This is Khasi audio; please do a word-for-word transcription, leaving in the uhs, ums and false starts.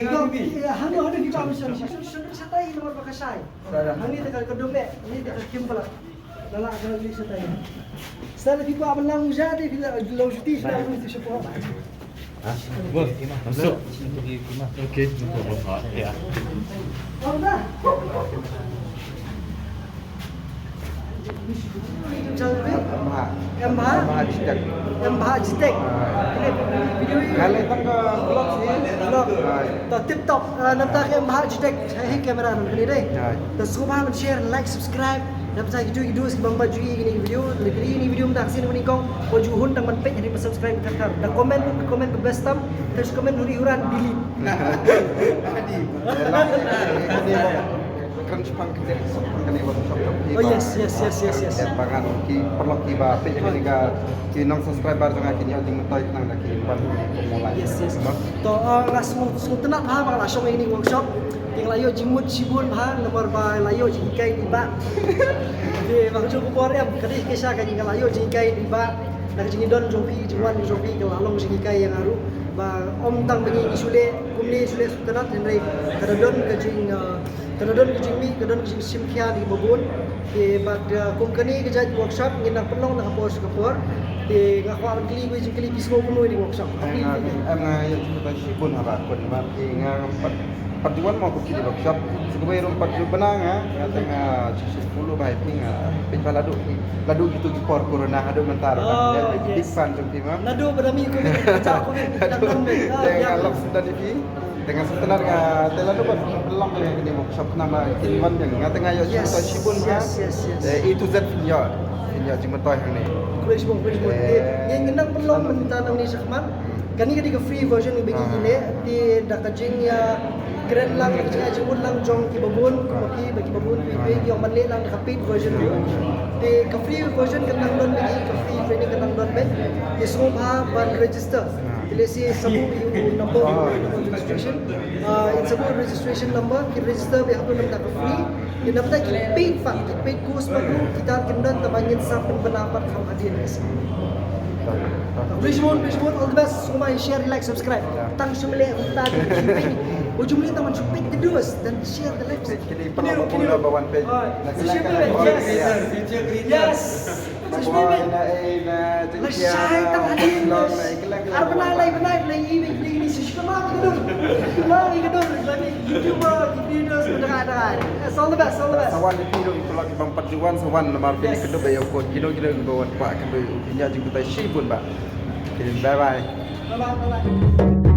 Ïa, hano, hano phi kwah ban shon, shon, shon shatai namar ba ka shai. Hangne te ka dum eh, hangne te ka kim palat. Lala ka lali shatai. Sa phi kwah ban lang u ja te phi la, la u shuti, phi la u shuti shapoh. Ha? Bos, masuk. Okey, masuk. Ya. Apa dah? Em Bha. Em Bha? Em Bha Jitek. Em Bha Jitek. Nga leh tang ka vlog sih. Vlog. To tip top. Ah, namar ka Em Bha Jitek. Hai, hai, camera nang kini deh. To sngewbha ban share, like, subscribe. Namar kita, kita, kita, kita bang baju ini video, lagi ini video minta kasih ni kong. Ko ju hun tang man page ni subscribe kar kar. Da comment, comment best tam. Terus comment huri huran delete. Kren shipang kren shipang kane workshop jong phi. Oh, yes, yes, yes, yes, yes. Ba ngan ki paralok kiba peit ïa kane ka, ki nong subscriber jong nga kin ïoh jingmyntoi khnang da ki ban peit. Yes, yes. To, ah, nga sngew, sngewtynnat bha ba nga la shong ïa kane ka workshop. Te nga la ïoh jingmut shibun bha namar ba la ïoh jinghikai na i bah. Te ba ka jong ka por em ka dei ka sha ka, nga la ïoh jinghikai na i bah. Na ka jingïadon jong phi, jingwan jong phi ka la long jinghikai ïa nga ruh. Ba ym tang ba ngi shu leh kumne shu leh sngewtynnat hynrei ka da don ka jing, ah, ka da don ka jingmih, ka don ka jingshim khia na kiba bun. Te bad, ah, kum kane ka jait workshop ngin nang pynlong na ka por sha ka por. Te nga kwah ban kylli kawei jingkylli, phi sngew kumno ïa kane ka workshop? Em, nga, em, nga ïoh jingmyntoi shibun ha ba kun ba phi, nga pat, pat ju wan mo kum kine workshop. Sa kawei ruh pat ju bna nga, nga tang, ah, shisha pulu ba phi, nga phi ba la duh, la duh kito ki por corona haduh mynta ruh. Oh, yes. Big fan jong phi ma. Naduh ba da mih covid, ka jia covid, ka jia covid. Te nga lok sngewtynnat ïa phi. Te nga sngewtynnat nga te lano ban pynlong ïa kane ka workshop namar kine wan ïa nga te nga ïoh jingmyntoi shibun ha. Yes, yes, yes. Eh, A to Z phin ïoh, phin ïoh jingmyntoi hangne. Khublei shibun, khublei shibun. Eh, te ngi nang pynlong mynta nangne shakhmat. Kane ka dei ka free version ba ngi leh, te da ka jingïakren lang, da ka jingïajingmut lang jong kiba bun, kumba phi ba kiba bun, phi phi ïoh ban leh lang da ka paid version. Te ka free version kan nang don ba ngi, ka free training kan nang don ba ngi. Te sngewbha ban register. Te lehse sa buh ïa u number, number registration. Ah, in sa buh registration number, ki register beit hato namar ka free. Te namar ki paid pat, ki paid course pat ruh, kita kin don tang ba ngin sa pynbna pat kham hadien ka sngi. Khublei shibun, khublei shibun, all the best. Sngewbha share, like, subscribe. Tang shu leh kumta. Ujung ni tang man shu peit the doers dan share the live. Kini pynlong pynlong ba wan peit. Yes. Yes. Sa shu peit. Lashai tang hadien. Ar bnai, lai bnai, lai ïa phi, phi ni shu shu ma ka dur. Ma ka dur, lagi YouTuber, ki videos, ka dara dara. Yes, all the best, all the best. Sa wan ïa phi ruh, ïa phi ruh ki bym pat ju wan, sa wan namar phi ni kynduh ba ïa u kot, kino kino ba wan kwah kynduh ïa u, phi ïoh jingmyntoi shibun ba. Okay, bye bye. Bye bye, bye bye.